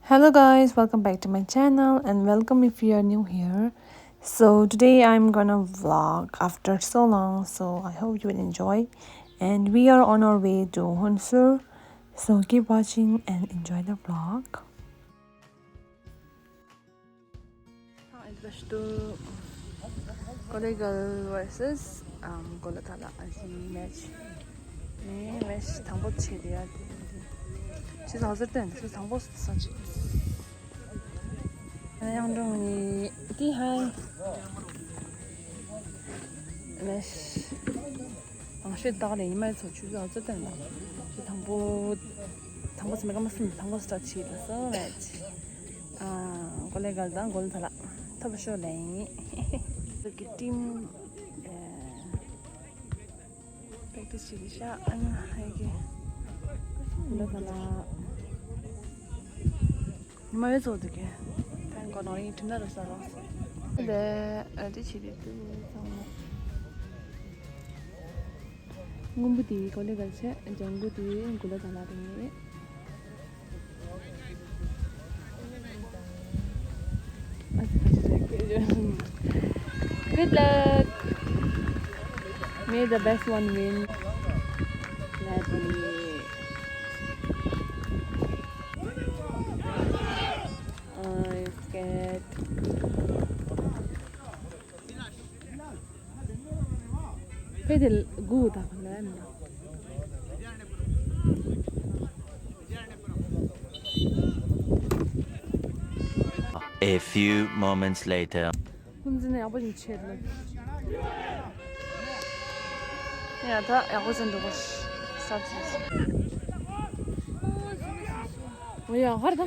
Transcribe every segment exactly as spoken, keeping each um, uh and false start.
Hello guys, welcome back to my channel and welcome if you are new here. So today I'm gonna vlog after so long, so I hope you will enjoy. And we are on our way to Hunsur, so keep watching and enjoy the vlog. ད་ལྟ་ཀོ་ལེ་གལ་versus ཨམ་གོ་ལ་ཐ་ལ་ཨ་ཟི་མེཆ། ནས་མེཆ་དང་པོ་བྱས་ཏེ་ཡ་དེ་དེ་ཆུ་ཚོད་ཟེར་ཏེ་ཆུ་ཚོད་དང་པོ་སང་ཆེ། ཨ་ཡང་འགྲོ་ནི་དེ་ཧའི་མེཆ། ཨང་ཤེས་བདག་ལས་ཉི་མའི་ཚོ་ཆུ་ཚོད་ཟེར་ཏེ་ན་ཆུ་དང་པོ་དང་པོ་སེ་མེ་ཀ་མ་སུམ་དང་པོ་སི་ཊར་ཆེ་ལ་སོ་མེཆ། ཨ་གོ་ལེ་གལ་དང་གོ་ལ་ཐ་ལ་ཐོབ་ཤོ་ལེ་ཡིན། ཟུ་གི་ཊིམ་པེག་ཊིས་བྱེད་ཀྱི་ཤག་ཨ་ན་ཧའི་གི་གོ་ལ་ཐ་ལ་མ་ཡོད་ཚོ་དུ་གི་ཐན་གོ་ནོ་ཡིན་ཁྲིམས་ན་རུ་ས་རོ་སི་དེ་ཨ་ཏི་ཆེ་དེ་དུ་ཚང་མ། སྔོན་པོ་དེ་གོ་ལེ་གལ་ཆེ། ལྗང་གུ་དེ་གོ་ལ་ཐ་ལ་དེ་ངེས། Good luck. May the best one win. Let me. I scared. ཕེ་དེ་གུ་ད་ཁོ་ལ་ཡ་མི་འདུག A few moments later. ཁོང་ཚོ་ནི་ཡག་པོ་ཞིག་ཆེད་ལ། ཡ་ད་ཡག་པོ་ཟིན་འདུག་གོ་ས་ཆེ། འོ་ཡ་ཧར་ད།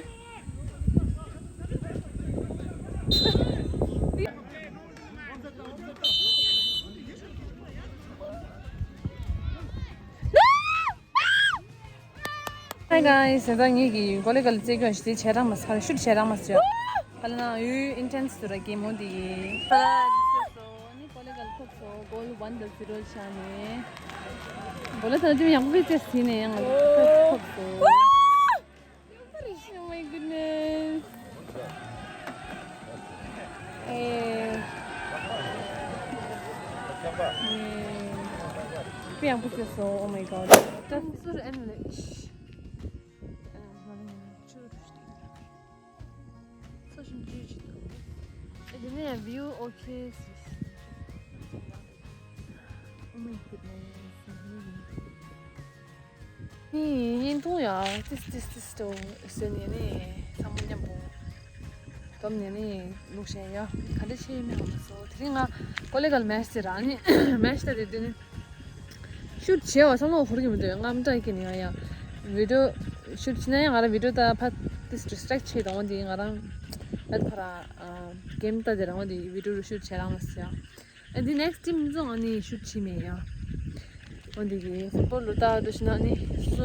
Hi guys, ད་ངེད་ཀྱི་གོ་ལེ་གལ་རྩེ་སྐྱོང་ཞིག་དེ་བྱེད་རང་མ་ཚར་ཤུད་བྱེད་རང་མ་ཚར་ག་ལ་ན་ཡུལ་ཨིན་ཊེན་སི་དུ་ར་གེ་མོ་དེ་ཡིན། ནི་གོ་ལེ་གལ་ཐོབ་སོ་གོལ་ཝན་དང་ཛི་རོ་ཆ་ནས་གོ་ལེ་ད་ཅུང་ཡག་པོ་བྱས་ཟིན་ནས་ཡང་ཐོབ་སོ། Oh my goodness. ཨེ། ཨེ། དཔེ་ཡག་པོ་བྱས་སོང་། Oh my god. ད་ཚུར་ཨེ་ནས་ལེ། ཨེ། ཚུར་ཞིག་བྲིས་ཅིག་དང་། ཨེ། དེ་ནས་view okay ཟེར། Oh my goodness. ནི་བརྙན་ཐུང་ཡང་ཏིས་ཏིས་ཏིས་ཏོ་བཟོས་ནས་ནི་ཚང་མ་མཉམ་པོ་བསྡོམས་ནས་ནི་ལུག་ཤན་ཡ་ག་འདྲ་ཆེ་མི་ཧ་མ་སོ། དེ་རིང་ང་ཀོ་ལེ་གལ་མེཆ་ཟེར་ར་ནི་མེཆ་ད་དེ་དུས་ནི་ཤུད་བྱས་བ་བསམ་བློ་འཁོར་གྱི་མི་འདུག་ང་མ་ཏྲ་ཡི་གི་ནི་ཡ་ཡ་བི་ཌིའོ་ཤུད་བྱས་ན་ཡ་ང་རང་བི་ཌིའོ་ད་ཕ་ཏིས་ཌིས་ཊེག་བྱེད་དང་འོ་དེ་ང་རང་ཨ་ཁ་ར་གེམ་ད་དེ་རང་འོ་དེ་བི་ཌིའོ་ཤུད་བྱས་རང་མ་སོ་ཡ། And the next team ཚོ་ཨ་ནི་ཤུད་བྱེད་མེད་ཡ། འོན་ཏེ་གི་ཕུཊ་བོལ་ལོ་ལྟ་འདུག་ཤི་ན་ནི་སུ་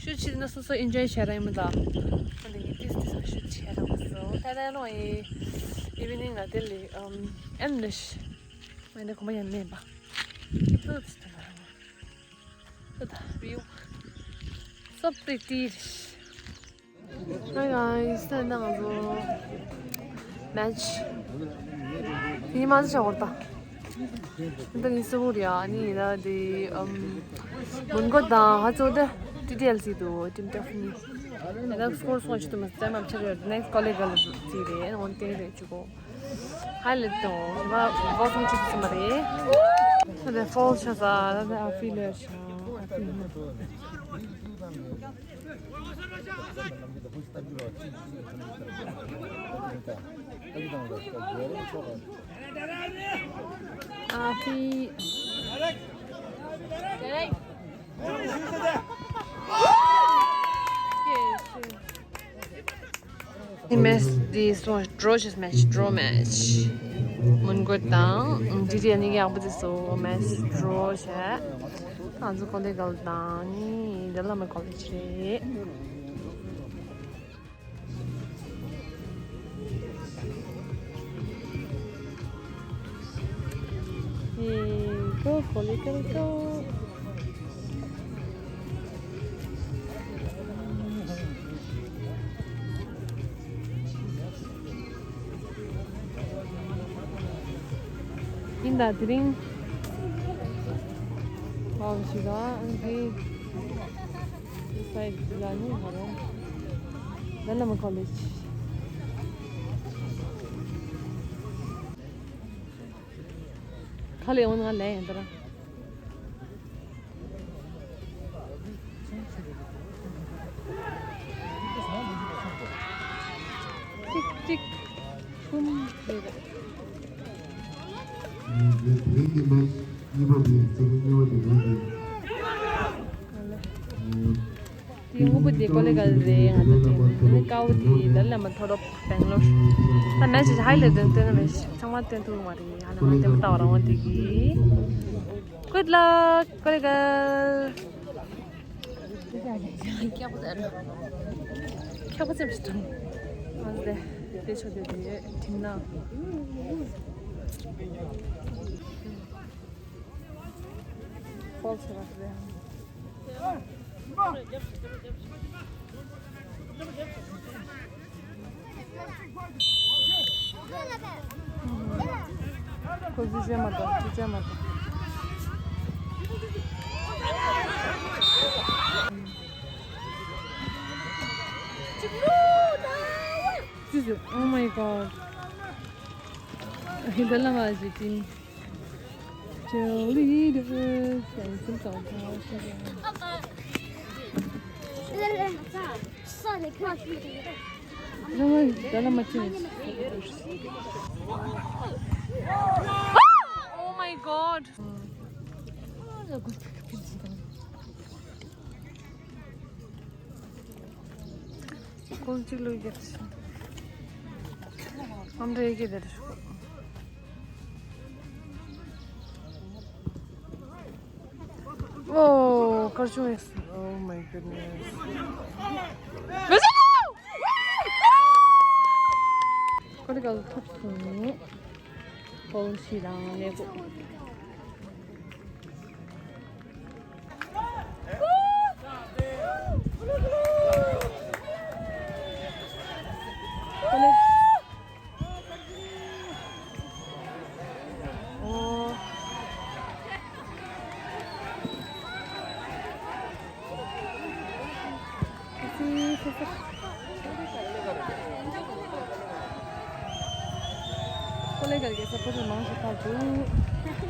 ཤུད་བྱེད་ན་སོ་སོ་ཨིན་ཇོའི་བྱེད་ར་ཡིན་མི་ད། འོན་ཏེ་གི་ཏིས་ཏིས་ཤུད་བྱེད་ར་མ་སོ། ད་ད་ལོ་ཨི་ཨི་བི་ནིང་ང་དེ་ལི་ཨམ་ཨེམ་ལི་ཤི་མ་ནི་གོམ་པ་ཡང་མེད་པ། ཀི་པོ་ཏིས་ཏ་ན་ར་མ་སོ་ད་view so pretty. Hi guys, ད་ནང་ལོ་མེཆ་ཉི་མ་ཟིག་བྱ་བར་ད། ད་ནི་སུ་བོ་རེད་ཨ་ནི་ད་དེ་ཨམ་མོན་གྷོ་དང་ཧ་ཙོ་དེ་ཊི་ཌི་ཨེལ་སི་དུ་ཊིམ་ཊེག་ནི་ད་སྐོར་སོང་ཆུ་དུ་མ་ཙམ་མ་ཆ་རེད། next ཀོ་ལེ་གལ་ལ་ཙི་རེད། འོན་ཏེ་རེད་ཆུ་གོ་ཧ་ལེ་ཏོ་མ་བོ་ཐོང་ཆུ་དུ་མ་རེད། ད་དེ་ཕོལ་ཆ་ས་ད་དེ་ཨ་ཕི་ལེ་ཆ་ཨ་ཕི་ལེ། ཨ་ཕི། ཨི་མེཆ་འདི་སོང་ཌོ་བྱས། མེཆ་ཌོ་མེཆ། མོན་གྷོ་དང་ཊི་ཌི་ཨེལ་གཉིས་ཀ་ཡག་པོ་བྱས་སོང་། མེཆ་ཌོ་བྱས། ང་ཚོ་ཀོ་ལེ་གལ་དང་ནི་འདི་ལ་མེ་ཀོ་ལེ་ཇི་རེད། Hey, go, go, little go. ཡིན་ད་དེ་རིང་། ཨོ་ཞིག་ཨ་ཨང་ཀི་སའི་ལ་ནི་ཧ་རོ། ལ་ལ་མ་ཁོ་ལེ་ཇི། ཁ་ལས་འོང་ང་ལས་ཡིན་ད་ར། ཅིག་ཅིག་ཁུམ་རེད། དེ་རིང་གི་མེ་ཆི་གཉིས་པ་དེ་རྩེད་མོ་གཉིས་པ་དེ་རེད། དེ་སྔོན་པོ་དེ་ཀོ་ལེ་གལ་རེད། ང་ཚོ་དེ་ནི་ཀའོ་དེ་ད་ལ་མ་ཐོ་རོབ་བེང་ལོར། ད་མེ་ཆི་ཧའི་ལེ་དོན་དོན་མེ་ཆི་ཚང་མ་སྟོན་ཐུབ་མ་རེད། ཧ་ལ་ང་དེ་ལྟ་བ་རང་དེ་གི། Good luck ཀོ་ལེ་གལ། ཁྱག་པ་ཟེར། ཁྱག་པ་ཟེར་བྱེད་དང་། ཨ་ལེ། དེ་ཆོ་དེ་དེ་དྲིན་ན། ཧྥོལ་ཆེ་བ་རེད། ཁོ་ཅི་བྱེད་མ་ཐུབ། ཅི་བྱེད་མ་ཐུབ། ཅི་བྱེད། Oh my god. ཧི་ད་ལ་མ་ཞིག་ཅིན། Cheerleaders, and some songs. Oh my god. ཁོང་གཅིག་ལོས་རྒྱབ་ཤིང་། ཨམ་རེ་གི་དེར་ཤོག Oh, cartoon is. Oh my goodness. ཁོ་ལ་ག་ལ་ཐོབ་སོང་། ཁོང་ཤི་རང་ལས་གོ། ཀོ་ལེ་གལ་གྱི་སར་པོ་ཊར་མང་ཞིག་ཕར་འདུག